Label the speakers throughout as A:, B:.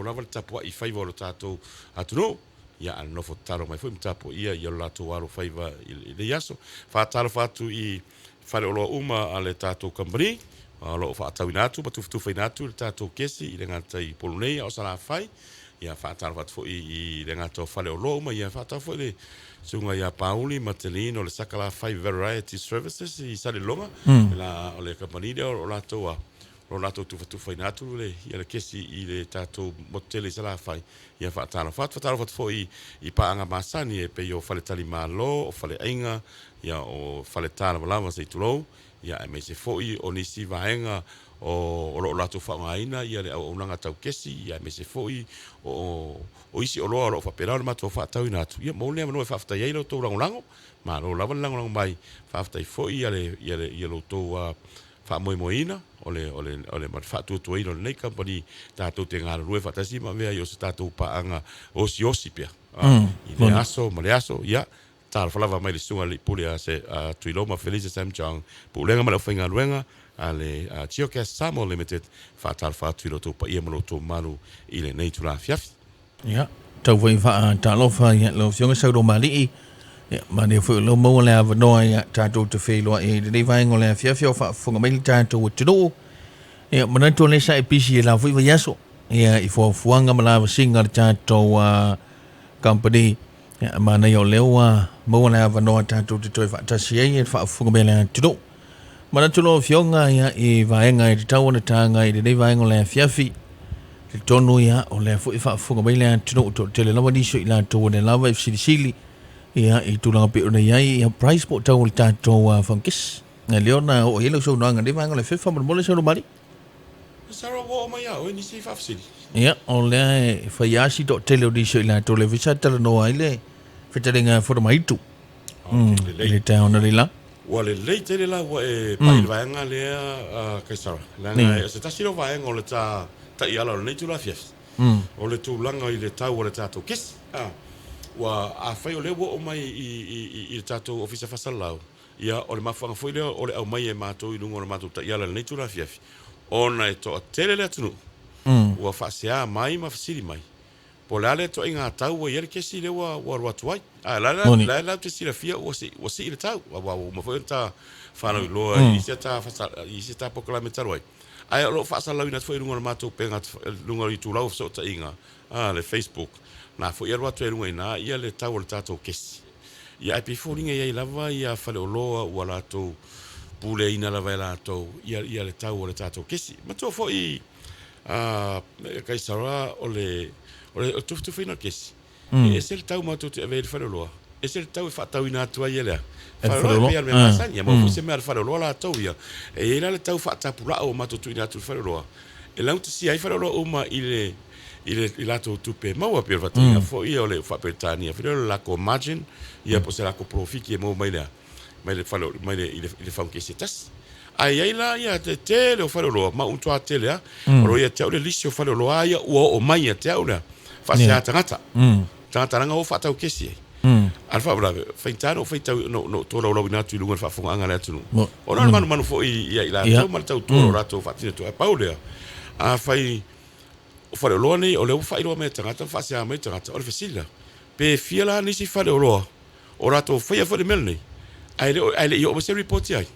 A: lava le tapuai i faiva o lo tatou atunuu, ia a nofo tatalo mai foi ma tapuaia ia lo latou alofaiva i lenei aso. Faatalofa atu i faleoloa uma a le tatou kamupani o lo o faatauina atu ma tufatufaina atu le tatou kesi i le gata i Upolu nei a o Salafai. Ia faatalofa atu foi i le gata o faleoloa uma, ia faatalofa foi le susuga ia Pauli Matelino o le Sakalafai Variety Services i Salelologa, la o le kamupani lea o latou a o latou tufatufaina atu le ia le kesi i le tatou motu tele i Salafai. Ia faatalofa atu, faatalofa atu foi i paaga masani e pei o faletalimalo, o faleaiga, ia o faletalavalava se i tulou, ia aemaise foi o nisi vaega o lo o latou faaaogaina ia le auaunaga tau kesi, ia aemaise foi o isi oloa o lo o faapena ona matou faatauina atu. Ia maua lenei avanoa e faafetai ai lo outou lagolago, malo lava le lagolago mai, faafetai foi ia lo outou faamoemoeina o le faatuatuaina o lenei kamupani tatou te galulue faatasi ma avea ai o se tatou paaga osiosi pea i lea aso ma lea aso. Ia, talofa lava mai le susuga i le Alii Pule a Tuiloma Felisa Sam Chong, Pulega ma le aufaigaluega a le Geogas Samoa Limited, faatalofa atu i lo outou paia ma lo outou mamalu i lenei itula afiafi.
B: Ia, tau foi faatalofa ia lau Afioga Saulomalii, ia, manaia foi o lea ua maua le avanoa ia tatou te feiloai ai i lenei vaega o le afiafi o faafofoga mai le tatou atunuu. Ia, manatu o lea sa e pisi i la foi vaiaso, ia, i fuafuaga ma lavasiga a le tatou company. Ia, manaia o lea ua maua le avanoa tatou te toe faatasi ai e faafofoga mai le atunuu. Manatu lau Afioga ia, i vaega e tatau ona taga i lenei vaega o le afiafi, talitonu ia, o lea foi e faafofoga mai le atunuu, toatele lava nisi o i latou o lea lava e fesilisili ia, i tulaga pei ona i ai ia, price po o tau o le tatou fagukesi. Ia lea ona oo i ai lau saunoaga i lenei vaega o le afiafi, faamolemole Saunoamali.
A: Sarah, ua oo mai ia oe nisi faafesili?
B: Ia, o lea e fai lava si toatele o nisi o i latou, lea foi sa talanoa ai le fetalaiga ia Fonomaitu.
A: Okay,
B: i le taeao analeila.
A: Ua lelei tele la ua e pai i le vaega lea, Kaisara. Leaga o se tasi lea o vaega o le ta taiala o lenei itula afiafi, o le tulaga i le tau o le tatou kesi. Ua afai o lea ua oo mai i le tatou Ofisa Faasalalau, ia o le mafuaaga foi lea o le aumai e matou i luga o le matou taiala i lenei itula afiafi, ona e toatele le atunuu ua faasea mai ma fesili mai, Po o le a le ituaiga tau ua i ai le kesi lea ua alu atu ai. Ae la la la te silafia ua sii le tau, aua ua uma foi ona ta faalauiloa i isi ta i isi ta polokalame talu ai. Ae o lo o faasalalauina atu foi i luga o le matou upega luga o itulau o fesootaiga, le Facebook, na foi alu atu ai i luga i ina ia le tau o le tatou kesi. Ia ae pei e foliga e i ai lava ia faleoloa ua latou puleaina lava e latou ia le tau o le tatou kesi. Manatua foi Kaisara o le tufatufaina o le kesi, e ese le tau matou te ave ai i le faleoloa, ese le tau e faatauina atu ai e le faleoloa, e pei lava o le mea masani, e maua foi se mea a le faleoloa latou ia. E i ai la le tau faatapulaa ua matou tuuina atu i le faleoloa, e laugatasia ai faleoloa uma i le i latou tupe maua, pei o le faataitaiga foi o le faa-Peretania foi lea o le latou margin, ia po o se latou polofiti e maua mai le mai le fale mai le i le fagukesi e tasi. Ae i ai la ia te tele o faleoloa ma ua matua tele lava, o lo o ia te au le lisi o faleoloa ia ua oo mai ia te au le faasea tagata. Tagata leaga ua faatau kesi ai. A o le faalavelave, faigata ona ou faitau ona ou tolaulauina atu i luga o le faafofogaaga a le atunuu. Ona o le manumanu foi ia i latou ma le tautua o lo o latou faatino atu. Ae pau lea, afai o faleoloa nei o lea ua faailoa mai e tagata ma faasea mai tagata, o le fesili la, pe fia la nisi faleoloa o latou faia foi le mea lenei, ae le ae le i oo mai se report i ai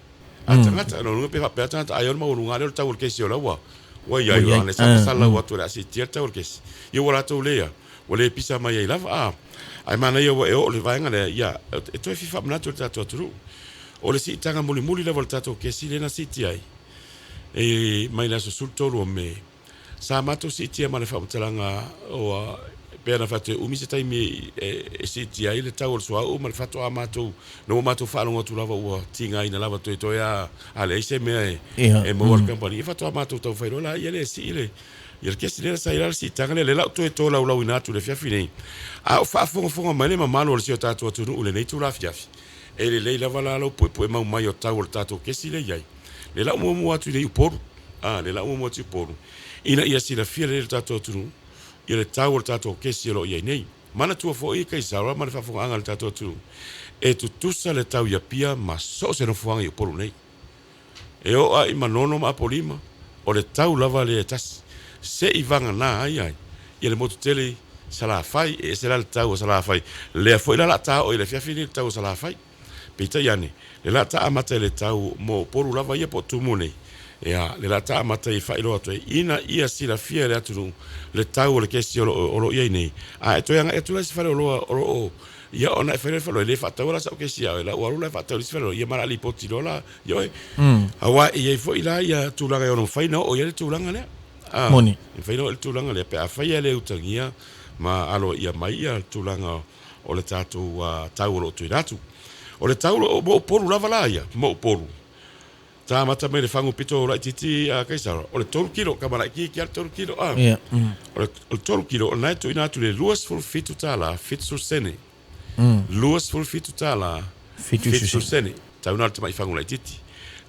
A: a tagata. Lona uiga pe faapea tagata ai o le maualuga lea o le tau o le kesi o la ua ua i ai, o le sa faasalalau atu o le a siitia le tau o le kesi, ia ua latou le ua le pisa mai ai lava. A ae manaia ua e oo i le vaega lea, ia e toe fia faamanatu i le tatou atunuu o le siitaga mulimuli lava o le tatou kesi lea na siitia ai e mai le aso 13 o Me. Sa matou siitia ma le faamatalaga ua pei ona fai atu e umi se taimi e siitia ai le tau o le suauu ma le faatoa matou ina ua matou faalogo atu lava ua tigaina lava toetoe a a leai se mea e maua e le kamupani, ia faatoa matou taumafai loa laia lea e sii le ia le kesi lea sa i ai la le siitaga lea, lea la ua toe tolaulauina atu i le afiafi nei. A o faafogafoga mai le mamalu o le si o tatou atunuu i lenei itula afiafi, e lelei lava la lou puepue mau mai o tau o le tatou kesi lea e i ai. Le lau muamua atu i le Upolu, a, le lau muamua atu i Upolu, ina ia silafia lelei e le tatou atunuu ia le tau o le tatou kesi o lo o i ai nei. Manatua foi Kaisara ma le faafofogaaga a le tatou atunuu, e tutusa le tau i Apia ma so o se nofoaga i Upolu nei. E oo lava i Manono ma Apolima, o le tau lava lea e tasi. Se i vagana ai ai Ia le motu tele i Salafai, e ese la le tau o Salafai. Lea foi la o le a ta oo i le afiafi lenei le tau o Salafai. Peitai ane, le la ta amata i le tau mo Upolu lava ia po o Tumua nei, ia, le la ta amata i faailoa atu ai, ina ia silafia e le atunuu le tau o le kesi o lo o, o lo o i ai nei. A e toe agai atu la i se faleoloa o lo o, ia ona e fai lea i le faleoloa, e le faataua la sau kesi ia oe, la ua alu la e faatau i le isi faleoloa, ia ma o le a lipoti loa la ia oe. Aua e i ai foi la ia tulaga e ono mafai ona oo i ai le tulaga lea. A,
B: Moni.
A: e mafai ona oo i le tulaga lea pe afai e le utagia ma aloaia mai ia tulaga o le tatou tau o lo o tuuina atu. O le tau mo Upolu lava la ia, mo Upolu, ta amata mai le fagu pito laitiiti a Kaisara, o le 3 kilo, kama laitiiti lava le 3 kilo, a.
B: Ia.
A: O le 3 kilo, o lena e tuuina atu i le $27 70 sene. $27 70 sene. Tau na o le tamai fagu laitiiti.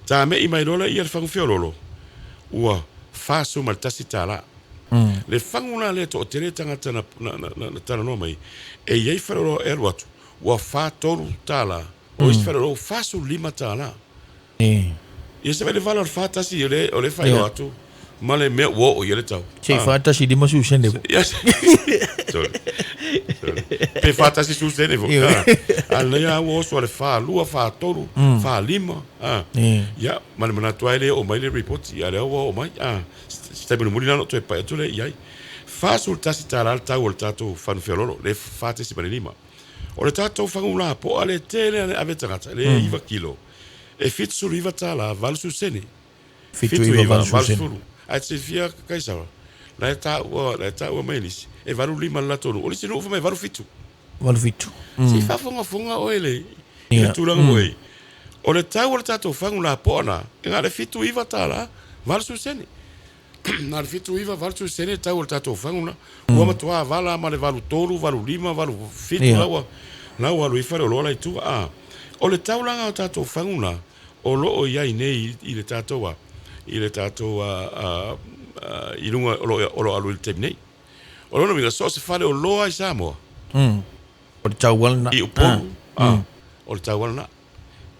A: Tame'i mai loa lea le fagu feololo, ua $41. Le fagu la lea e toatele tagata na talanoa mai, e i ai faleoloa e alu atu, ua $43, o isi faleoloa ua $45. Ia se le vala o le 41 o le faailoa atu ma le mea ua oo i ai le tau.
B: Se i 41 50 sene foi.
A: Yes. Sorry. Sorry. Pe 41 su sene foi. A lea lava ua oso a le 42, 43, 45. Ia, ma le manatu lava e le oo mai le report, a o lea ua oo mai. Se taimi mulimuli la ona ou toe pai atu lea i ai. $41 le tau o le tatou fagu feololo, le 4.5. O le tatou fagu lapoa le tele lava e ave tagata, le 9 kilo, e $79 80 sene.
B: 79 80.
A: Ae te silafia Kaisara, la e taua, la e taua mai e nisi, e 85 le latou nuu. O le isi nuu fai mai e 87.
B: 87.
A: Se i faafogafoga oe i le tulaga ua i ai. O le tau o le tatou fagu lapoa lena, e na o le $79 80 sene. Na o le 79 80 sene le tau o le tatou fagu lena. Ua matua vala ma le 83, 85, 87 la ua, la ua alu ai faleoloa la i tua. A, o le taulaga o tatou fagu na, o lo o i ai nei i le tatou a, i le tatou a, i luga o lo o alu i le taimi nei. O lona uiga, so o se faleoloa i Samoa.
B: O le tau lava lena.
A: I Upolu, a, o le tau lava lena.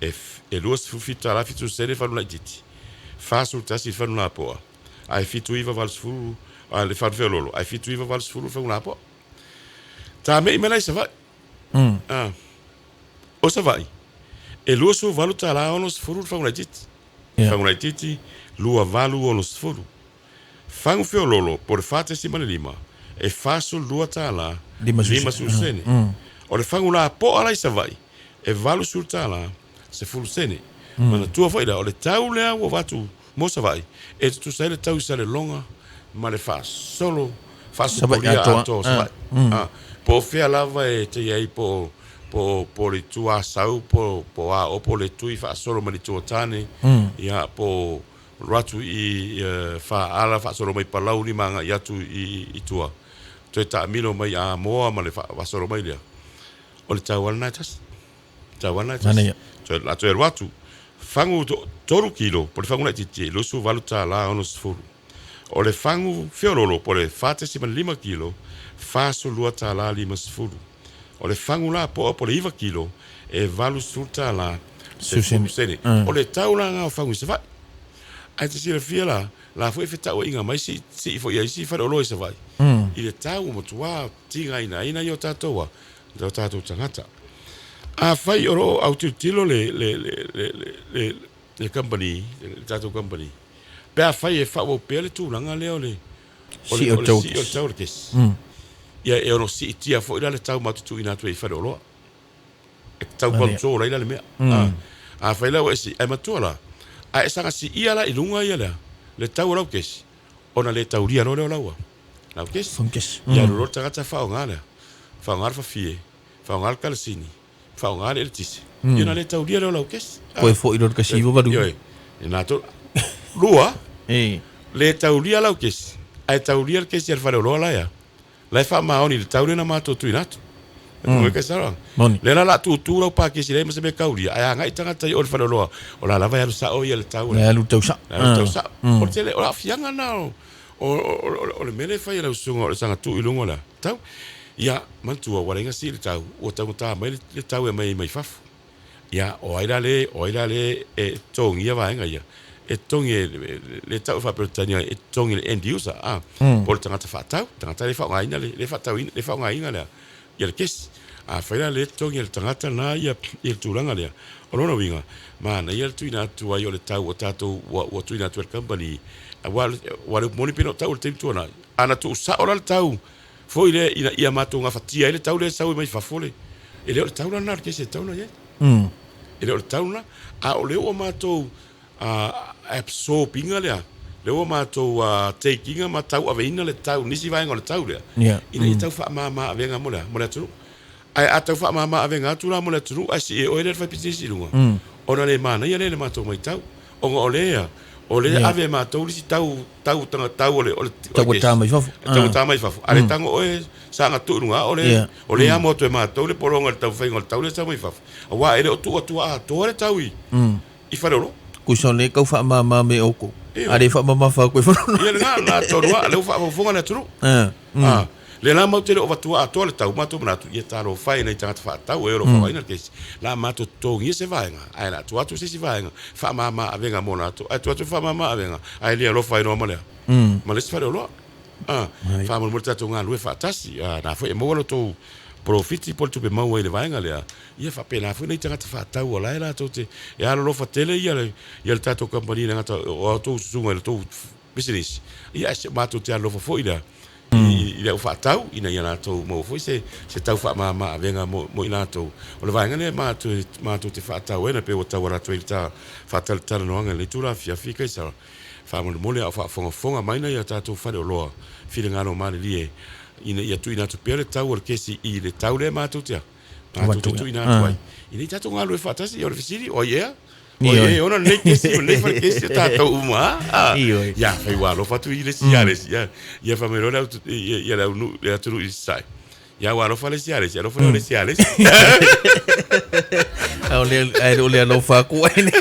A: E $27 70 sene fagu laitiiti, 41 i le fagu lapoa, ae 79 80 le fagu feoloolo, ae 79 80 le fagu lapoa. Tame'i mai la i Savaii. A, o Savaii, e $28 60 le fagu laitiiti. Fagu laitiiti, 28 60. Fagu feoloolo po o le 4.5 e $42 50 sene. O le fagu lapoa la i Savaii e $80 10 sene. Manatua foi la, o le tau lea ua avatu mo Savaii e tutusa ai le tau i Saleloga ma le faasolo faasopolia atoa o Savaii. Po o fea lava e te i ai po o le itu Asau po o a po o le itu i faasolo mai le itu o Tane, ia po o Alu atu i Faaala faasolo mai Palauli ma agai atu i tua, toe taamilo mai Amoa ma le faasolo mai lea, o le tau lava lena e tasi. Tau lava lena e tasi. Toe, la toe alu atu, fagu 3 kilo, po o le fagu laitiiti e $28.60. O le fagu feololo po o le 4.5 kilo, $42.50. O le fagu lapoa po o le 9 kilo, e $80 10 sene. O le tau la lena o fagu i Savaii. Ae te silafia la, la foi e fetauaiga mai sii foi a isi faleoloa i Savaii i le tau ua matua tigaina ai o tatou a, o tatou tagata. Afai o lo o autilotilo le le le le le le company, le tatou company, pe afai e faaauau pea le tulaga lea o le o le sii o le tau o le kesi, ia e ono siitia foi la le tau matou te tuuina atu ai i faleoloa. E tau control ai la le mea. Afai la ua e sii, ae matua la, a e saga siia la i luga ia lea, le tau o lau kesi, ona le taulia loa lea o lau, lau kesi. Ia alu loa le tagata faaaoga lea, faaaoga le fafie, faaaoga le kalasini, faaaoga le eletise, ia ona le taulia lea o lau kesi.
B: Toe foi loa le 19
A: Ioe, na to, lua, le taulia lau kesi, ae taulia le kesi a le faleoloa la ia. La e faamaoni i le tau lea na matou tuuina atu.
B: Moni.
A: Lea la o le a tutu lau pakesi leai ma se mea kaulia, ae agai tagata i o i le faleoloa, o la lava e alu sao ia le tau.
B: E alu tau sao.
A: E alu tau sao. O le tele, o le aafiaga lena o le mea lea e fai e lau susuga o le saga tuu i luga o le tau. Ia, manatua ua leai na sii le tau, ua taugata mai le tau e aumai mai fafo. Ia, o ai la le, o ai la le e totogia vaega ia? e totogi e le tau e faa-Peretania e totogi e le end user, a, po o le tagata faatau, tagata lea e faaaogaina le, le faatauina, le faaaogaina lea, ia le kesi. Afai la lea e totogi e le tagata lena ia, ia le tulaga lea, o lona uiga, manaia le tuuina atu ai o le tau ua tatou, ua, ua tuuina atu e le kamupani, aua o le upu moni pei ona ou taua i le taimi tuanai, ana tuusao la le tau foi lea ina ia matou gafatia ai le tau lea e sau ai mai fafo le, e le o le tau la lena o le kesi e tatau ona i ai. E le o le tau lena, a o lea ua matou absorb ina lea, lea ua matou take ina ma tauaveina le tau, nisi vaega o le tau lea, ina ia tau faamama avega mo le a? Mo le atunuu. Ae a tau faamama avega atu la mo le atunuu ae sii e oe lea le faipisinisi i luga, ona le manaia lea i le matou matau, ona o lea, o lea e ave e matou le isi tau, tau tau tau o le o le
B: Tau ua ta mai fafo.
A: Tau ua ta mai fafo. A le tago oe saga tuu i luga, a o le o le amo atu e matou le pologa i le taumafaiga o le tau lea e sau mai fafo, aua e le o tuu atua atoa le tau i i Faleolo.
B: Tusa o lea e tau faamama me outou, a le faamamafa atu e Faleolo.
A: Ia lena, lena tonu lava, lea ua faafofoga le atunuu. A, lea la matou te le o avatua atoa le tau, matou manatu, ia talofa e nai tagata faatau e o lo o faaaogaina le kesi, la matou totogia se vaega, ae la tuu atu se isi vaega faamama avega mo latou, ae tuu atu le faamama avega, ae le alofa ai loa ma le a? Ma le isi faleoloa. A, faamolemole tatou galulue faatasi, a, na foi e maua lo outou polofiti po o le tupe maua i le vaega lea, ia faapena foi nai tagata faatau o la e latou te, e alolofa tele ia le, ia le tatou kamupani e le gata o a outou susuga i le tou pisinisi, ia ae si o matou te alolofa foi lea i le au faatau ina ia latou maua foi se, se tau faamama avega mo, mo i latou. O le vaega lea matou, matou te faatau ai, na pei ua tauala atu ai i le ta faatalatalanoaga i lenei itula afiafi, Kaisara. Faamolemole a o faafogafoga mai nai a tatou faleoloa finagalo malilie ina ia tuuina atu pea le tau o le kesi i le tau lea matou te matou te tuuina atu ai ina ia tatou galulue faatasi. O le fesili, o ai ea? O ai ea e ona lenei kesi ma lenei falekesi? O tatou uma a. Ia afai ua alofa atu i le isi ia le isi, ia ia fai mai loa le au ia le aunuu le atunuu i Sasae. Ia ua alofa le isi ia le isi, alofa lea o le isi ia le isi.
B: A o le, ae le o le alofa aku ai le.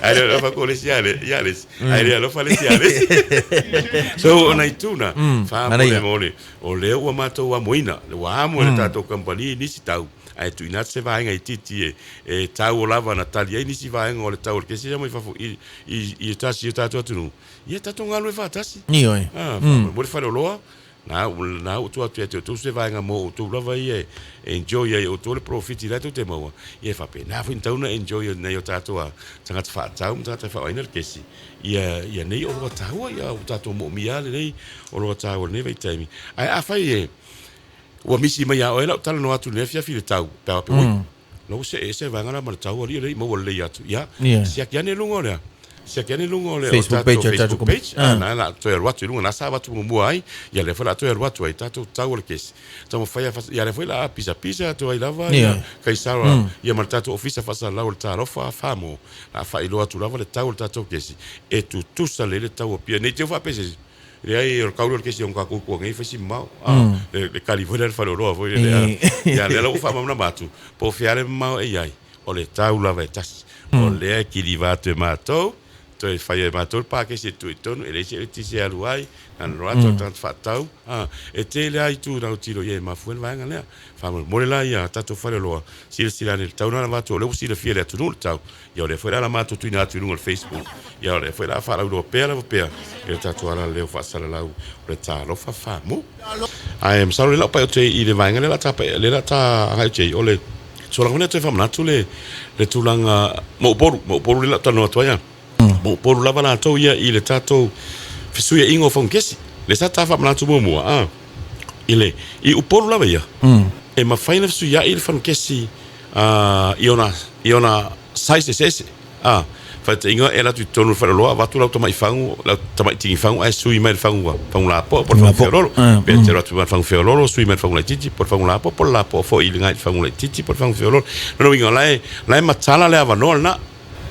A: Ae le alofa aku o le isi ia le, ia le isi. Ae le alofa le isi ia le isi. So, o nai tuna, faamolemole, o lea ua matou amoina, ua amo e le tatou kamupani nisi tau, ae tuuina atu se vaega itiiti e, e tau o lava na tali ai nisi vaega o le tau o le kesi mai fafo i, i, i tasi o tatou atunuu. Ia tatou galulue faatasi.
B: Ioe.
A: Ah, faamolemole faleoloa, Na, na ua tuu atu ia te outou se vaega mo outou lava ia e enjoy ai e outou le polofiti la tou te maua, ia e faapena foi ona tatau ona enjoy e nai o tatou a tagata faatau ma tagata e faaaogaina le kesi, ia, ia nei oloa taua, ia ua tatou moomia lava lenei oloa taua i lenei vaitaimi. Ae afai e, ua misi mai ia oe lau talanoa atu i lenei afiafi i le tau, pe a faapea, oi, La ua see ese vaega la ma le tau alii e le i maua lelei atu. Ia, siaki ane i luga o le a? Siaki ane i luga o le
B: Facebook page a
A: tatou Facebook page. Ah, na la toe alu atu i luga, na sa avatu muamua ai. Ia lea foi la toe alu atu ai tatou tau o le kesi. Taumafai a ia lea foi la pisapisa atu ai lava ia Kaisara ia ma le tatou ofisa faasalalau o le Talofa Famo. La faailoa atu lava le tau o le tatou kesi e tutusa lelei le tau o Apia. Ne i te i ua faapea se isi, Leai, o le kauli o le kesi o tatou tua nei fai si mamao. Ah, le kali foi lea le faleoloa foi lele. Ia lea la ua faamalamalama atu, po o fea le mamao e i ai, o le tau lava e tasi. O lea e kiliva atu e matou, toe fai e matou le pakesi e tuu i totonu, e leai se eletise e alu ai, na ona alu atu o le tagata faatau. Ah, e tele lava itu na autilo i ai e mafua ai le vaega lea. Faamolemole la ia tatou faleoloa, silasila ane i le tau lena na avatu, o lea ua silafia e le atunuu le tau. Ia o lea foi la la matou tuuina atu i luga o le Facebook. Ia o lea foi la faalauiloa pea lava pea i le tatou alaleo faasalalau o le Talofa Famu. Ae masalo lea la ua pai atu i le vaega lea la ta lea la ta agai atu i ai o le tulaga lea toe faamanatu le le tulaga mo Upolu, mo Upolu lea la talanoa atu ai a. Mo Upolu lava latou ia i le tatou fesuiaiga o faugekesi. Lea sa ta faamanatu muamua a i le i Upolu lava ia e mafai ona fesuiai le fanukesi i ona, i ona size eseese. A, faataitaiga e alu atu i totonu o le faleoloa avatu lau tamai fagu, lau tamai tigi fagu ae sui mai le fagu, fagu lapoa po o le fagu feololo. Pe te alu atu ma le fagu feololo sui mai le fagu laitiiti po o le fagu lapoa po o le lapoa foi i le fagu laitiiti po o le fagu feololo. Lona uiga o la e, la e matala le avanoa lena.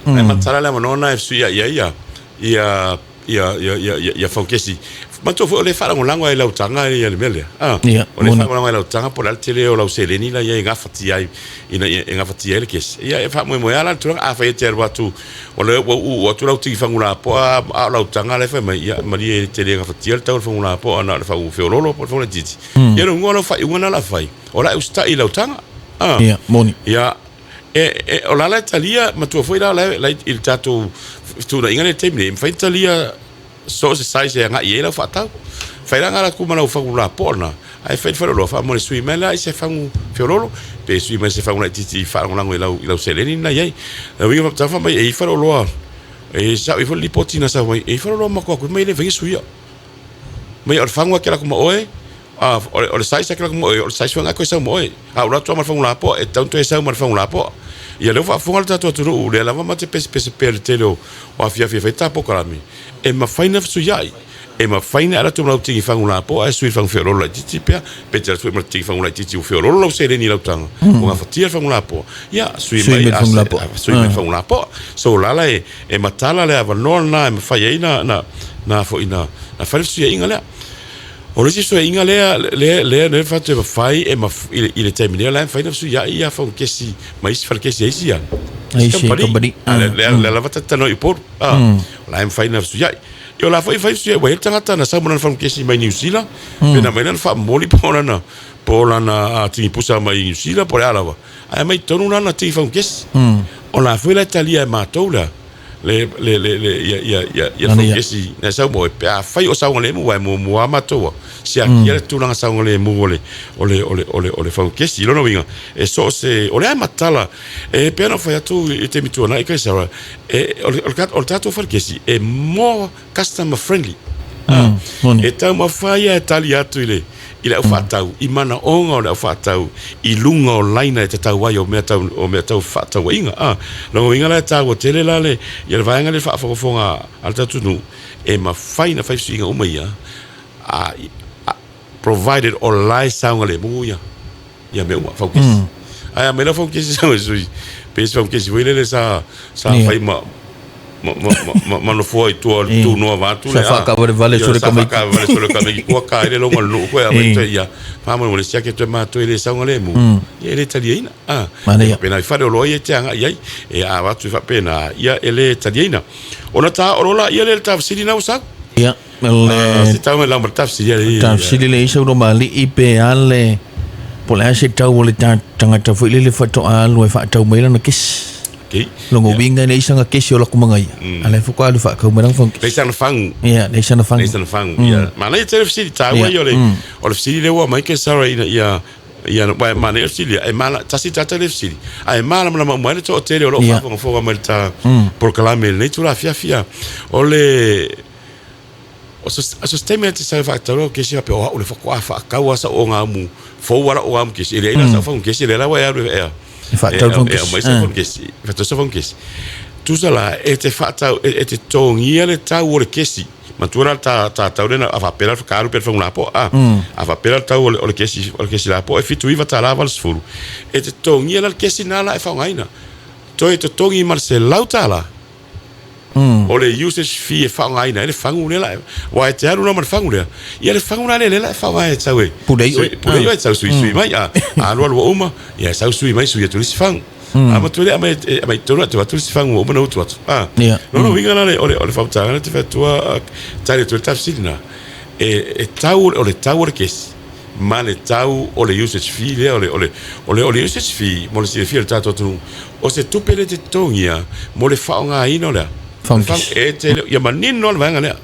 A: La e matala le avanoa lena e fesuiai ai ia, ia ia ia ia ia ia faukesi. Manatua foi o lea e faalagolago ai i lau taga ia le mea lea. Ah,
B: Ia,
A: o lea e
B: moni.
A: faalagolago ai i lau taga po o le a le tele o lau seleni la i ai e gafatia ai ina ia e gafatia ai le kesi. Ia e faamoemoe lava la le tulaga afai e te alu atu o lea ua uu atu lau tigi fagu lapoa a o lau taga la e fai mai, ia malie e te le gafatia le tau o le fagu lapoa na o le fagu feololo po o le fagu laitiiti. Ia lona uiga o lau faaiuga lena o le a fai, o le a e usitai i lau taga. Ah.
B: Ia, moni.
A: Ia, e, e, o la la e talia, matua foi la, la, la i le tatou fetuunaiga lea i le taimi nei, e mafai ona talia so o se size e agai i ai lau faatau. Fai la ala atu ma lau fagu lapoa lena, ae fai le faleoloa faamolemole sui mai la i se fagu feoloolo, pe sui mai se fagu laitiiti faalagolago i lau i lau seleni lena i ai. O le uiga faapena fai mai e i ai faleoloa, e sao i ai foi le lipoti na sau ai, e i ai faleoloa matou atu mai e le mafai ona suia. Mai o le fagu lava e te alu atu ma oe, a o le size lava e te alu atu ma oe, o le size foi lena e toe sau ma oe. A ou alu atu lava ma le fagu lapoa, e tatau ona toe sau ma le fagu lapoa. Ia lea ua faafofoga le tatou atunuu, o lea lava ma te pesepese pea i le tele o afiafi e fai ta polokalame, e mafai ona fesuiai, e mafai ona e alu atu ma lau tigi fagu lapoa ae sui i le fagu feoloolo laitiiti pea, pe te alu atu foi ma le tigi fagu laitiiti ua feoloolo lau seleni i lau taga, ua gafatia le fagu lapoa, ia sui mai sui mai le fagu lapoa. So o la la e matala le avanoa lena e mafai ai na na foi na fai le fesuiaiga lea. O le isi fesuiaiga lea lea lea lea fai atu e mafai e i le taimi nei o la e mafai ona fesuiai ia fagukesi ma isi falekesi a isi
B: isi kamupani.
A: Lea lea lava ta te talanoa i Upolu. O la e mafai ona fesuiai. Ia o la foi e fai fesuiai ua i ai le tagata na sau ma lana fagukesi mai Niu Sila, pe na aumai lana faamomoli po o lana po o lana tigipusa mai Niu Sila po o le a lava, ae aumai i totonu lana tigi fagukesi. O la foi la e talia e matou lea le le le le ia ia ia ia le fagukesi na e sau ma oe pe afai o saogalemu aua e muamua lava matou siakia le tulaga saogalemu o le o le o le o le o le fagukesi. I lona uiga e so o se o lea e matala e pei ona ou fai atu i le taimi tuanai Kaisara e o le o le tatou falekesi e more customer friendly. E taumafai lava e tali atu i le i le au faatau, i manaoga o le au faatau i luga o laina e tatau ai o mea tau, o mea tau fefaatauaiga. A, lona uiga la e taua tele la le, ia le vaega lea i le faafogafoga a le tatou atunuu, e mafai ona fai fesuiaiga uma ia, a, a, provided o la e saogalemu ia, ia mea uma, faukesi. Ae a aumai lau faukesi sau e sui, pe se faukesi foi lele sa, sa fai ma, ma, ma, ma, ma, ma nofoa i tua o le tunoa vaeatu
B: le, Sa faakavalevale
A: sole tamaiti. Sa faakavalevale sole tamaiti tua ka ai le logo a le nuu koe a mai toe ia faamolemole siaki atu e matou e le saogalemu ia e le taliaina. A, e faapena i faleoloa ia e te agai ai e a avatu e faapena ia e le taliaina. Ona taoolo laia lea i le tafesili na ua sau.
B: Ia,
A: le Se tau mai lau ma le tafesili
B: a le tafesili le isa ua mali'i pe a le po o le a se tau o le tagata foi lele faatoa alu e faatau mai lana kesi.
A: Okay.
B: Lona uiga e leai sana kesi o lakumaga ia. A lea faatoa alu e faatau mai lana fagu
A: kesi. Leai sana fagu.
B: Ia, leai sana fagu.
A: Leai sana fagu. Ia, manaia tele fesili taua ia o le o le fesili lea ua aumai Kesara ina ia ia aua e manaia le fesili e mala tasi tagata le fesili ae malamalama uma ai le toatele o lo o faafogafoga mai i le ta polokalame i lenei itula afiafi. O le O se, o se taimi e te sau e faatau lau kesi faapea, o au le faatoa faatau lava sau ogaumu fou lava lau ogaumu kesi, e leai la sau fagu kesi, lea la ua e alu e,
B: E faatau
A: le fagu kesi. E aumai sau fagu kesi, e faatau sau fagu kesi. Tusa la, e te faatau, e te totogia le tau o le kesi. Manatua la ta, ta tau lea, a faapea la le whakaaru pea le fagu lapoa, a, a faapea la le tau o le, o le kesi, o le kesi lapoa e $79.80. E te totogia la le kesi na la e faaaogaina. Toe totogi ma le $100. O le usage fee e faaaogaina ai le fagu lea la, aua e te alu loa ma le fagu lea, ia le fagu la lea lea la e faaaoga e sau e
B: Pule ai oe.
A: Pule ai oe, sau suisui mai, a alu alu ua uma, ia sau sui mai sui atu le isi fagu. A matua lea aumai aumai i totonu ae toe avatu le isi fagu ua uma ona utu atu. A, lona uiga la o le o le faamatalaga lea ou te fai atua, tali atu ai le ta fesili lena, e tau o le tau o le kesi ma le tau o le usage fee lea, o le, o le, o le, o le usage fee mo le silafia e le tatou atunuu, o se tupe lea e te totogia mo le faaaogaina o le a?
B: Fagu.
A: E te le, ia manino lava le vaega lea,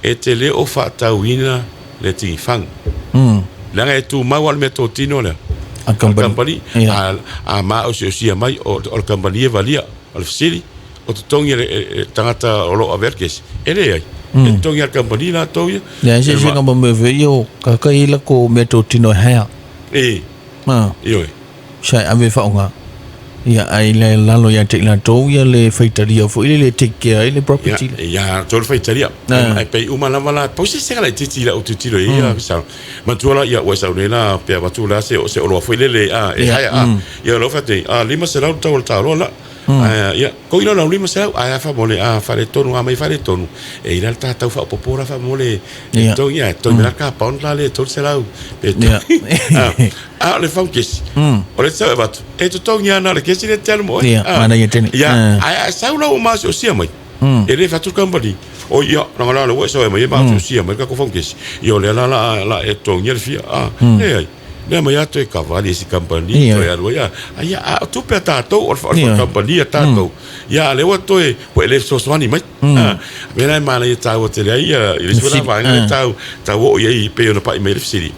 A: e te le o faatauina le tigifagu. Leaga e tumau lava le meatotino lea
B: a le
A: kamupani, a, a maosiosia mai o, o le kamupani e valia. O le fesili, o totogi e le tagata o lo o avea le kesi? E leai. E totogi e le kamupani latou ia.
B: Leai se isi ma mea foi ia o kaka i lako mea totino e hea.
A: E.
B: Ma.
A: Ioe.
B: Sa e ave whaonga. Ia ai le lalo ia te ila tau ia le whaitaria foi le le take care ai le property.
A: Ia, ia tau le whaitaria. Ai pei uma lava la pau se se la titi la ututilo ia sa. Matua la ia ua sau nei la pe avatu la se se oloa foi lele a e haia a. Ia lau fate a 500 tau o le taloa la. Ae ia ko ina lau 500 ae a faamole a faaletonu a mai faaletonu e i la le tatau faaopoopo la faamole e togi ia togi la ka pound la le 300 pe a a o le fagu kesi o le sau e avatu e totogi ana le kesi le te alu mo
B: oe a
A: ia ae a sau la ua masiosia mai e le fai atu le kamupani o ia langa la le ua e sau e mai e masiosia mai le tatou fagu kesi ia o lea la la e totogia le fia a leai. Lea mai a toe kava le isi kamupani toe alu ai a. Ia a o tupe a tatou o le kamupani a tatou. Ia a lea ua toe ua e le fesoasoani mai. A mea la e manaia taua tele ai ia i le isi vaega lea tau tau oo i ai pei ona pai mai le fesili.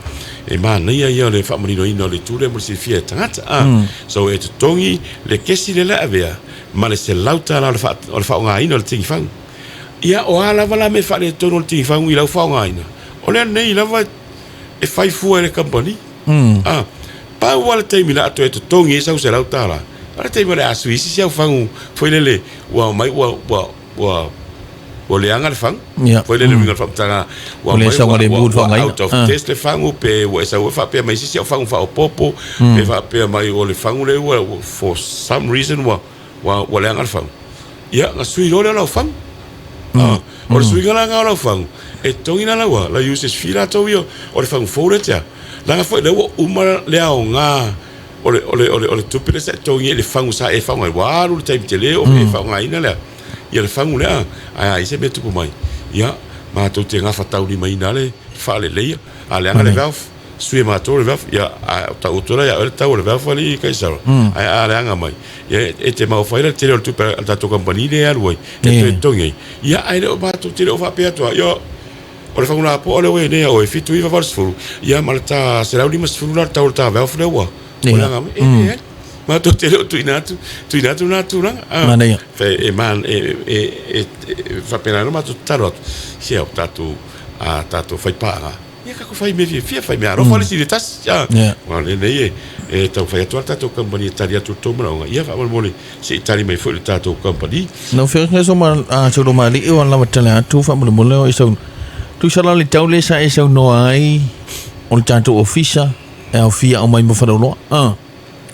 A: E manaia ia o le faamaninoina o le itu lea mo le silafia e tagata. So e totogi le kesi lea le avea ma le $100 o le faaaogaina o le tigifagu. Ia o a lava la mea faaletonu o le tigifagu i lau faaaogaina, o lea nei lava e fai fua e le kamupani. A, pau lava le taimi o le a toe totogi ai sau $100, o le taimi o le a sui isi si au fagu foi lele ua omai ua ua ua ua leaga le fagu. Foi lele uiga o le faamatalaga ua
B: omai ua
A: out of test le fagu pe ua e sau ai faapea mai se isi au fagu faaopoopo pe faapea mai o le fagu lea ua for some reason ua ua ua leaga le fagu. Ia, na sui loa lea o lau fagu. O le suiga la lena o lau fagu, e totogi la lau a, lau usage fee latou ia o le fagu fou lea e te a. Leaga foi o lea ua uma le aoga o le, o le, o le, o le tupe lea sa e totogi ai i le fagu sa e faaaogaina, ua alu le taimi tele o e faaaogaina lea, ia le fagu lea, ae a i ai se mea e tupu mai, ia, matou te gafataulimaina lava le faaleleia, a leaga le valve, sui e matou le valve, ia, a tau atu la ia oe le tau o le valve alii Kaisara, ae a leaga mai, ia e te maofai la le tele o le tupe a le tatou kamupani lea e alu ai, e toe totogi ai, ia ae le o matou te le o faapea atu lava, ia, o le fagu lapoa lea ua i ai nei a oe, 79 80, ia ma le ta 150 la le tau o le ta valve lea ua leaga mai, e leai. Matou te le o tuuina atu, tuuina atu lena tulaga.
B: Manaia.
A: E, e, e, e, e faapena ona matou tatalo atu, se o tatou, a tatou faipaaga, ia tatou fai mea fiafia, fai mea alofa le isi i le tasi. Aua o lenei e, e taumafai atu lava le tatou kamupani e tali atu i le tou manaoga, ia faamolemole se i tali mai foi le tatou kamupani.
B: Lau Afioga Saunomalii ua lava tala atu faamolemole o e sau tusa la le tau lea sa e saunoa ai o le tatou ofisa e aofia aumai ma Faleoloa.
A: Ah.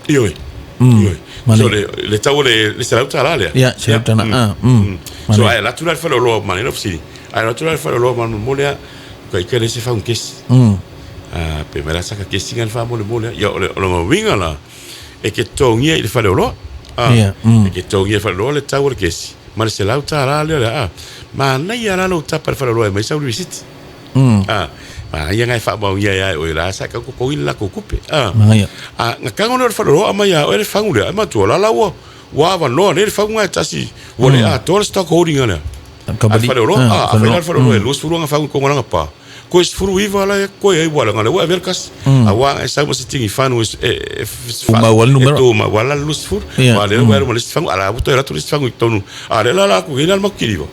A: Ioe. Ioe. So le le tau o le le $100 lea.
B: Ia, $100. Ah.
A: So ae alu atu la i le faleoloa manaia lau fesili. Ae alu atu la i le faleoloa faamolemole lea ka ika le se fagu kesi. Ah, pe mai la saka kesi nga le faamolemole lea. Ia o le o lona uiga la e ke totogia i le faleoloa. Ah, e ke totogia i le faleoloa le tau o le kesi ma le $100 lea lea. Ah, manaia la lou tapa i le faleoloa e aumai sau lisiti. Ah, manaia nga e faamaonia ia e oe la sa kau totogi le latou tupe. Ah, ah, na tago lea o le faleoloa aumai ia oe le fagu lea, e manatua la la ua ua avanoa nei le fagu nga e tasi, ua le atoa le stock holding lea. A le faleoloa, ah, afai la le faleoloa e 20 ana fagu i totonu o lana pa, koe 19 la e koe ai ua leaga o lea ua e avea le tasi. Aua a e sau ma se tigi fagu e
B: Tumau ai le numera.
A: E tumau ai la le 20. Aua o lea ua e alu ma le isi fagu, a o la ua toe alu atu le isi fagu i totonu. A o lea la o le a atu nei la le matou kiliva.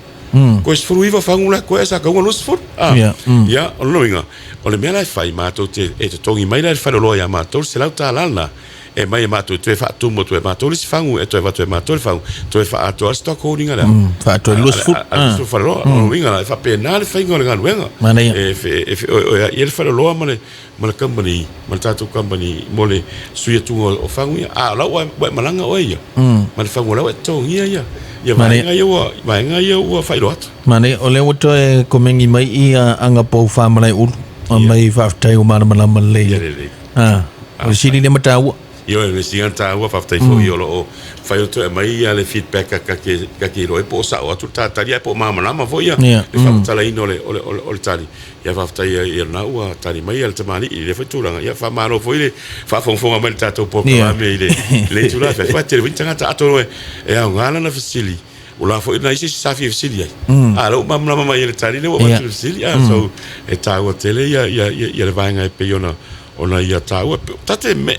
A: Koe 19 fagu la koe sa kauga 20. Ah. Ia, o lona uiga, o le mea la e fai, matou te, e totogi mai la e le faleoloa ia matou le $100 lena, e aumai e matou e toe faatumu atu e matou le isi fagu, e toe avatu e matou le fagu, toe faaatoa ai le stock holding lea.
B: Faaatoa i le 20.
A: A le 20 faleoloa. O lona uiga la, e faapena le faiga o le galuega.
B: Manaia.
A: E, e, e, e, e le faleoloa ma le, ma le company, ma le tatou company mo le sui atuga o fagu ia. A o la ua e malaga oe ia, ma le fagu o la ua e totogia ia, ia vaega ia ua, vaega ia ua faailoa atu.
B: Manaia, o lea ua toe komeni mai i aga pou Faamalaeulu, mai faafetai ua malamalama lelei.
A: Ia lelei.
B: O le sili lea ma taua.
A: Ioe, o le sili lea taua, faafetai foi o lo o mafai ona toe aumai ia le feedback a ta te iloa ai po o sao atu le ta tali ae po o malamalama foi ia le faamatalaina o le, o le, o le tali. Ia faafetai ia lena ua tali mai le tamalii i lea foi tulaga. Ia faamalo foi le faafogafoga mai i le tatou polokalame i le le itula afiafi. Aua e tele foi ni tagata atonu e aoga lana fesili, o la foi na i se isi sa fia fesili ai. A o lea ua malamalama mai e le tali lea ua avatu i le fesili. So e taua tele ia ia ia le vaega e pei ona ona ia taua. Ta te me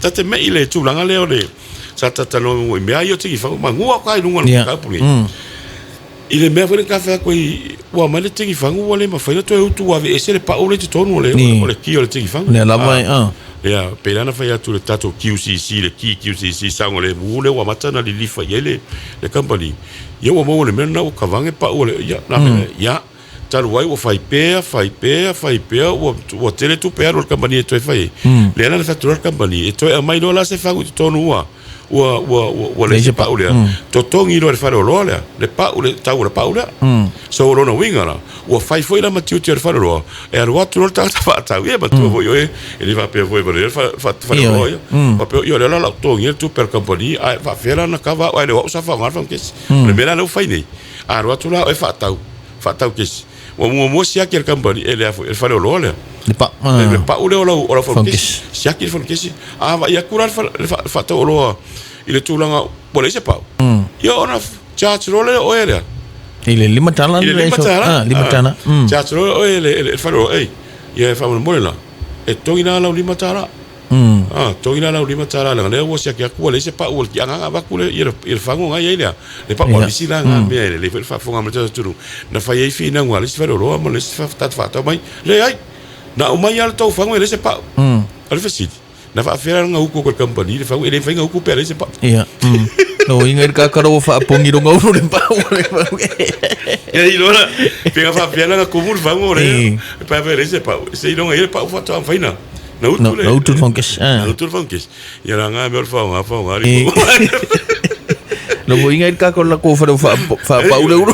A: ta te me i le tulaga lea o le sa ta talanoa i mea ia o Tigifagu, manu atu lava i luga o le mataupu lenei. I le mea foi lea na ta fai atu ai, ua aumai le tigifagu ua le mafai ona toe utu ua aveese le pau lea i totonu o le, o le ki o le tigifagu.
B: Lea lava e,
A: a. Ia, pei la ona fai atu le tatou QCC, le ki QCC saogalemu lea ua amata ona lilifa i ai le, le kamupani. Ia ua maua i le mea lena ua kavage pau o le, ia, na mea, ia, talu ai ua fai pea, fai pea, fai pea, ua, ua tele tupe alu a le kamupani e toe fai ai. Lea la na fai atu loa le kamupani, e toe aumai loa la se fagu i totonu ua, ua ua ua ua leai se pau lea totogi loa e le faleoloa lea le pau le tau o le pau lea so o lona uiga la ua fai foi la ma tiute o le faleoloa e alu atu loa le tagata faatau ia matua foi oe e le faapea foi le faleoloa ia faapea ia o lea la o le a ou totogia le tupe a le kamupani ae faapefea la ona kava au ae le o au sa faaaoga le fagukesi o le mea la lea ua fai nei a alu atu la oe faatau faatau kesi Ua muamua siaki e le kamupani, e le faleoloa lea.
B: Le pau.
A: Le pau lea o lau, o lau fagukesi. Siaki le falekesi, a vaai atu la le faatauoloa i le tulaga ua leai se pau, ia ona charge loa lea o oe lea.
B: I le $5.
A: I le $5. Ah, $5. Charge loa oe le faleoloa, ei, ia e faamolemole la, e totogi la lau $5. Ah, totogi la lau $5 leaga lea ua siaki atu ua leai se pau o le tiaga avatu le ia le fagu na i ai lea. Le pau a visi la nga mea e lelei foi le faafofoga mai le tatou atunuu. Na fai ai finauga a le isi faleoloa ma le isi tagata faatau mai, leai. Na aumai lava le tou fagu e leai se pau. O le fesili, na faafefea la ona utu atu e le kamupani le fagu? E le mafai ona utu pe a leai se pau.
B: Ia. No inga i le kakara ua faapogi luga ulu le pau o le fagu.
A: Ia iloa la, pe na faafefea la ona tumu le fagu o le, pe a fai e leai se pau. Seiloga i ai le pau faatoa mafai ona na utu
B: le. Na utu le fagu kesi.
A: Na utu le fagu kesi. Ia la nga mea o le faaaoga, faaaoga le
B: Logo inga i le kakara la kou fale faapau le ulu.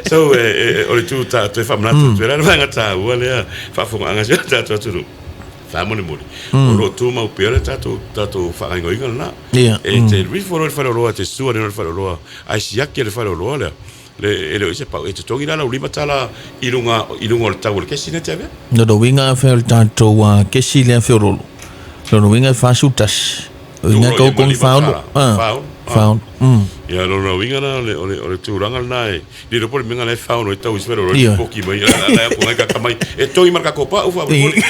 A: So, o le tu ta toe faamanatu atu ai la le vaega taua lea faafofogaaga a si o tatou atunuu. Faamolemole, o lo o tumau pea le tatou tatou faagaoioiga lena. E te rifo loa i le faleoloa, e te sua nei loa i le faleoloa, ae siaki e le faleoloa lea, le, e le o i ai se pau, e totogi la lau $5 i luga, i luga o le tau o le kesi lea e te avea.
B: Lona uiga afai o le tatou kesi lea feololo, lona uiga e 41. Uiga
A: e
B: kau 46.
A: 46. Ia lona uiga la o le, o le, o le tulaga lena e le iloa po o le mea lena e 46 ai tau isi faleoloa e poki mai, a la e apu ngai kaka mai, e togi ma le tatou pau faamolemole.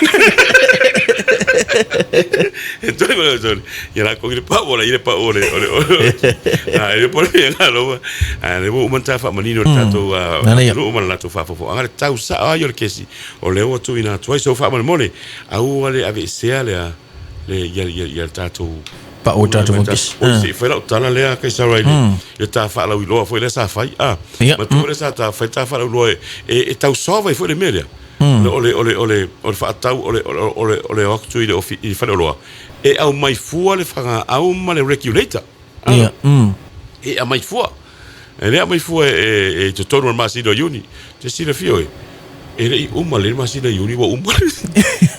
A: E togi ma le tatou, ia la togi le pau o la i le pau o le, o le, o le, a e le po le mea lena loma. A lea ua uma ona ta faamanino i le tatou atunuu ma le latou faafofoga le tau sao ai o le kesi o lea ua tuuina atu ai. So faamolemole, aua le aveesea lea le ia ia ia le tatou
B: pau o tatou kesi.
A: Oi se i fai lau tala lea Kaisara i le le ta faalauiloa foi lea sa fai a matua lea sa ta fai ta faalauiloa e tau solve ai foi le mea lea. O le o le o le o le faatau o le o le o le o atu i le ofi i le faleoloa e aumai fua le fagaau ma le regulator.
B: Ia.
A: E aumai fua. E le aumai fua e i totonu o le masina o Iuni. Te silafia oe, e le i uma lelei le masina o Iuni ua uma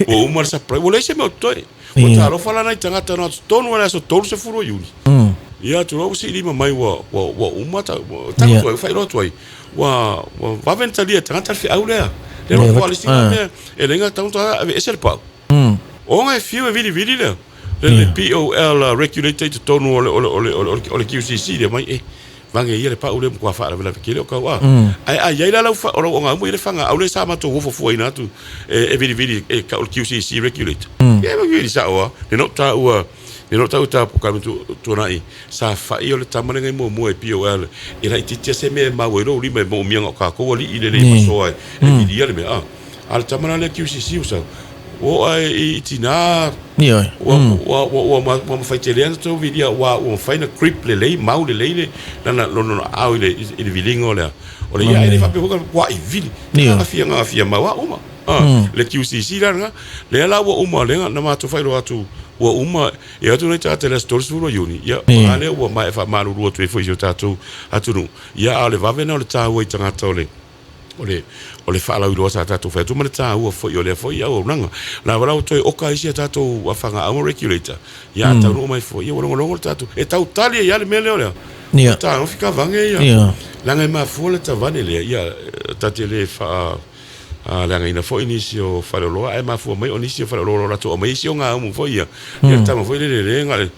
A: ua uma le supply. Ua leai se mea o totoe. Ua talofa la nai tagata na totonu i le aso 30 o Iuni. Ia atu loa ua siilima mai ua ua ua uma ta tago atu ai, ua faailoa atu ai ua ua vave ona talia e tagata le feau lea. Lea ua le isi mea e leai na tagata aveese le pau. Ona e fiu e vilivili lea. Le POL regulator i totonu o le o le o le o le QCC lea mai e vage ia le pau lea matua faalavelave tele o kau a. Ae a i ai la lau o lau ogauma i le fagaau lea sa matou ofo fuaina atu e vilivili e kau o le QCC regulator. Ia e vili sao lava. Le no taua le no taua ta ka tuanai sa fai o le tama lenei muamua e POL e laitiiti lava se mea e mau ai lou lima e moomia na o tatou alii lelei masoa e vilia le mea a. A o le tama la lea QCC ua sau, ua oo lava i tina, ua, ua, ua, ua, ua mafai tele ona tou vilia, ua, ua mafai ona grip lelei, mau lelei le, lana, lona aao i le, i le viliga o le, o le ia. E le faapea foi ua i vili, gagafia, gagafia mau lava uma. Le QCC la lena, lea la ua uma, lea na matou faailoa atu, ua uma, e o atu nei tagata i le aso 30 o Iuni, ia, a lea ua maea faamalulu atu ai foi i si o tatou atunuu. Ia, a o le vave lena o le taua i tagata o le, o le, o le faalauiloa sa tatou fai atu ma le taua foi o lea foi auaunaga. La ua toe oka ai si a tatou fagaau ma regulator, ia a taunuu mai foi, ia ua logologo le tatou, e tau tali ai lava le mea lea o lea.
B: Ia.
A: Taofi kavage ia.
B: Ia.
A: Leaga e mafua le tavane lea, ia ta te le faa leagaina foi nisi o faleoloa, ae mafua mai o nisi o faleoloa o lo o latou aumai isi ogaumu foi ia. Ia le tama foi lele le na o le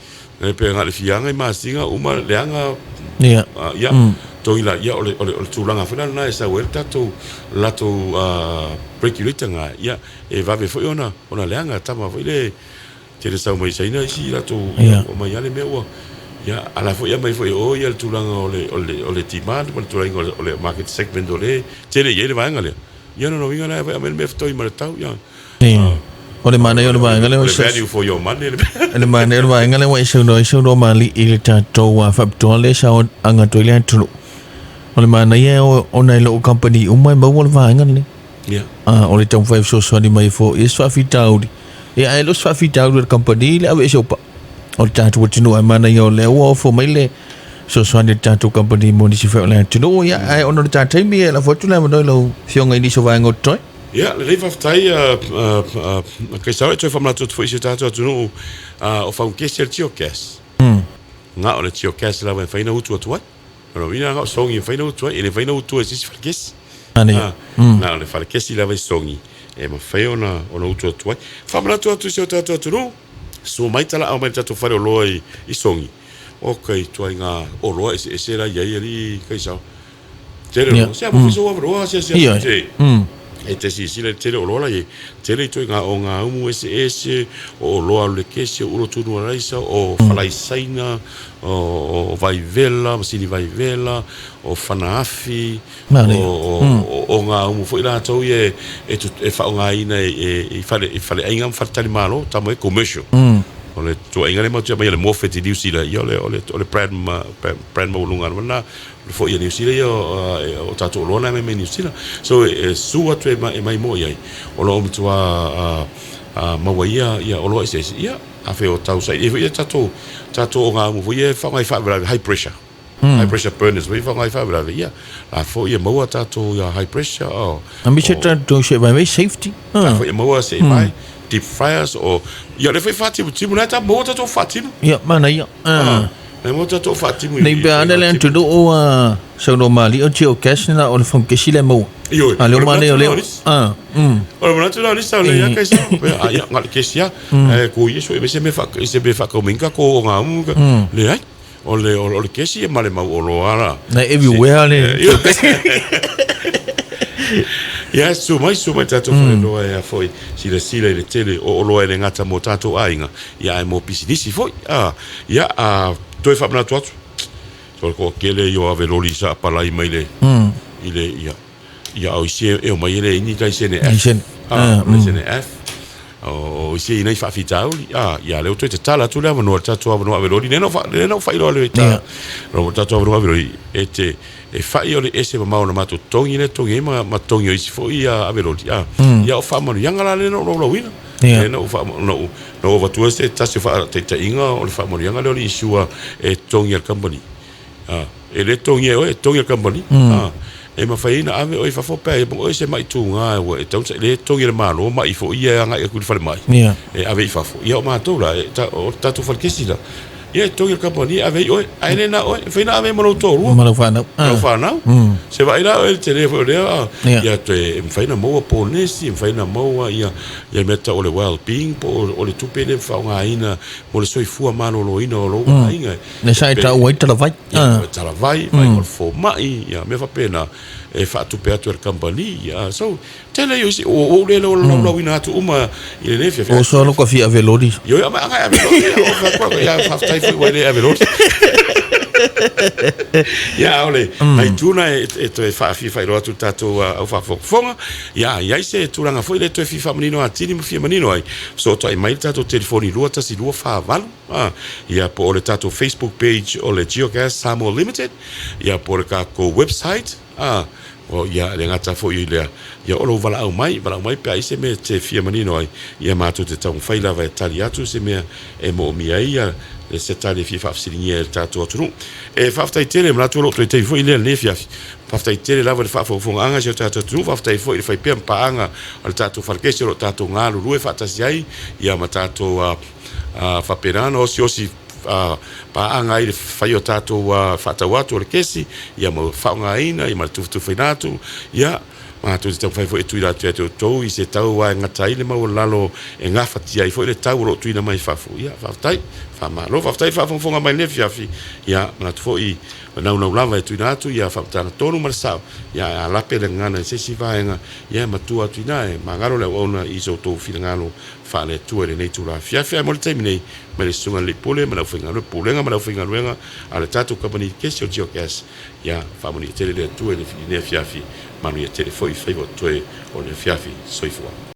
A: E pe na o le fiaga i masina uma leaga.
B: Ia.
A: Ia, togi la, ia o le, o le, o le tulaga foi la lena e sau ai le tatou, latou regulator na, ia, e vave foi ona, ona leaga, tama foi le tele sau mai Saina isi latou, ia, ua mai lava le mea ua, ia, a la foi aumai foi e o ia le tulaga o le, o le, o le demand ma le tulaga o le, o le market segment o lea e tele i ai le vaega lea. Ia, lona uiga la e aumai le mea e fetoi ma le tau, ia.
B: O le manaia o le vaega lea.
A: O le value for your money.
B: O le manaia o le vaega lea ua e saunoa ai saunoa malie i le tatou faapitoa lea sa aga atu ai le atunuu. O le manaia ona e le o kamupani uma e maua le vaega lenei.
A: Yeah.
B: O le taumafai e fesoasoani mai foi i se faafitauli. Ia ae le o se faafitauli o le kamupani le aveese o pau. O le tatou atunuu ae manaia o lea ua ofo mai le fesoasoani a le tatou kamupani mo nisi foi o le atunuu. Ia ae ona o le ta taimi e lafo atu le avanoa i lau Afioga i nisi o vaega o totoe.
A: Ia, lelei faafetai Kaisau, e toe faamanatu atu foi i si o tatou atunuu o faugesi a le geogas. Na o le geogas lava e mafai ona utu atu ai. O lona uiga na o sogi e mafai ona utu ai, e le mafai ona utua e se isi falekesi. Na o le falekesi lava e sogi. e mafai ona ona utu atu ai. Faamanatu atu i si o tatou atunuu, susu mai talaau mai le tatou faleoloa i i Sogi, oka i ituaiga oloa eseese la i ai alii kaisao. Tele oloa, se a maua foi sou avanoa asiasi atu te e te silasila i le tele o oloa la i ai. Tele ituaiga ogaumu eseese, o oloa alu i le kesi, o ulo tunu araisa, o falai Saina, o vaivela, masini vaivela, o fana afi, o ogaumu foi latou ia e faaaogaina i faleaiga ma faletalimalo, tama e commercial. O le tuuaiga lea matou te aumaia le mofeti i Niu Sila, ia o le brand maualuga lava lena foi a Niu Sila ia, o tatou oloa na e aumai mai Niu Sila. So e susu atu e maimoa i ai, o lo o matua maua ai ia oloa eseese. Ia, afai o tau saili ai foi ia tatou tatou ogaumu foi ia e faaaoga i faalavelave high pressure. High pressure burners foi faaaoga i faalavelave. Ia, la foi e maua tatou ia high pressure o
B: Aemaise tatou se vaivai safety.
A: La foi e maua se vai deep fryers o ia le foi faatimutimu la ta maua tatou faatimu.
B: Ia, manaia.
A: Ah. Le maua tatou faatimu.
B: Nei pe ana le atunuu ua saunoa malie o geocache na o le fongesi le maua.
A: Ioe.
B: A leo manaia o leo. Ah.
A: O le manatu la o lisa o le ia kaisa. A ia ngal kesi ia. E ko ia so e se me fa se me fa ko minka ko ngā le ai. O le o le kesi e ma le mau oloa la.
B: Na everywhere le.
A: Ia susu mai, susu mai tatou faleoloa e a foi silasila i le tele o oloa e le gata mo tatou aiga, ia ae mo pisinisi foi. A, ia a toe faamanatu atu, o le toatele ia o ave loli sa apalai mai le i le ia ia o isi e omai e leai ni laisene F. A, laisene F. O isi e i nai faafitauli, a, ia lea ua toe tatala atu le avanoa, le tatou avanoa ave loli, lea na ou lea na ou faailoa le ta, lo tatou avanoa ave loli, e te, e fai o le ese mamao o le matou totogi lea e totogi ai ma, ma totogi o isi foi ia ave loli, a, ia o faamanuiaga la lea na ou laulauina. Lea na ou faa, na ou, na ou avatua se tasi o faataitaiga o le faamanuiaga lea o le insure e totogi e le kamupani. A, e le totogia e oe, e totogi e le kamupani. A, e mafai ai ona ave oe i fafo pe a i ai oe se mai tuga ua e tatau ona le totogi e le Malo mai foi ia e agai atu i le falemai e ave i fafo. Ia o matou la, e ta, o le tatou falekesi la, ia e totogi e le kamupani e ave ai oe, ae le na oe, e mafai ona ave ai ma lou toalua.
B: Ma lau fanau.
A: Ma lau fanau. Se vaai la oe i le tele foi o lea, a, ia toe e mafai ona maua ponesi, e mafai ona maua ia, ia mea tau o le well being po o le tupe lea e faaaogaina mo le soifua maloloina o lou aiga.
B: Le sa e tau ai talavai.
A: Ia, talavai, vai o le fomai, ia, mea faapena, e faatupe atu e le kamupani. Ia, so, tele ia isi, o ou le laulauina atu uma i lenei afiafi.
B: O so alo ka fia ave loli.
A: Ioe, a mai ave loli, ia, o wha ia, whaftai foi ua le ave loli. Ia, ole, nai tuna e, e toe whaafia whairoa atu tātou au whaafofoga. Ia, i ai se tulaga foi le toe fia faamanino atili ma fia manino ai. Fesootai mai le tatou telefoni 212 48, a, ia po o le tatou Facebook page o le Geogas Samoa Limited, ia po o le tatou website, a, o, ia, e le gata foi i lea, ia o lou valaau mai, valaau mai pe a i ai se mea e te fia manino ai, ia matou te taumafai lava e tali atu se mea e moomia ai ia se tali e fia faafesiligia e le tatou atunuu. E faafetai tele, manatu o lou toe taimi foi lea i lenei afiafi. Faafetai tele lava i le faafogafogaaga a si o tatou atunuu, faafetai foi i le faipea ma paaga a le tatou falekesi o lo o tatou galulue faatasi ai ia ma tatou faapena ona osiosi paaga ai le fai o tatou faatau atu o le kesi ia ma faaaogaina ia ma le tufatufaina atu ia matou te taumafai foi e tuuina atu ia te outou i se tau e gata ai le maualalo e gafatia ai foi le tau o lo o tuuina mai fafo. Ia faafetai, faamalo, faafetai le faafogafoga mai i lenei afiafi. Ia manatu foi o naunau lava e tuuina atu ia faamatalaga tonu ma le sao, ia ae a lape le gagana i se isi vaega, ia e matua atu i ina e magalo le auauna i so outou finagalo faale-Atua i lenei itula afiafi. Ae mo le taimi nei, mai le Susuga i le Alii Pule ma le aufaigaluega, Pulega ma le aufaigaluega a le tatou kamupani kesi o Geogas, ia faamanuia tele le Atua i lenei afiafi, manuia tele foi faiva o totoe o le afiafi. Soifua.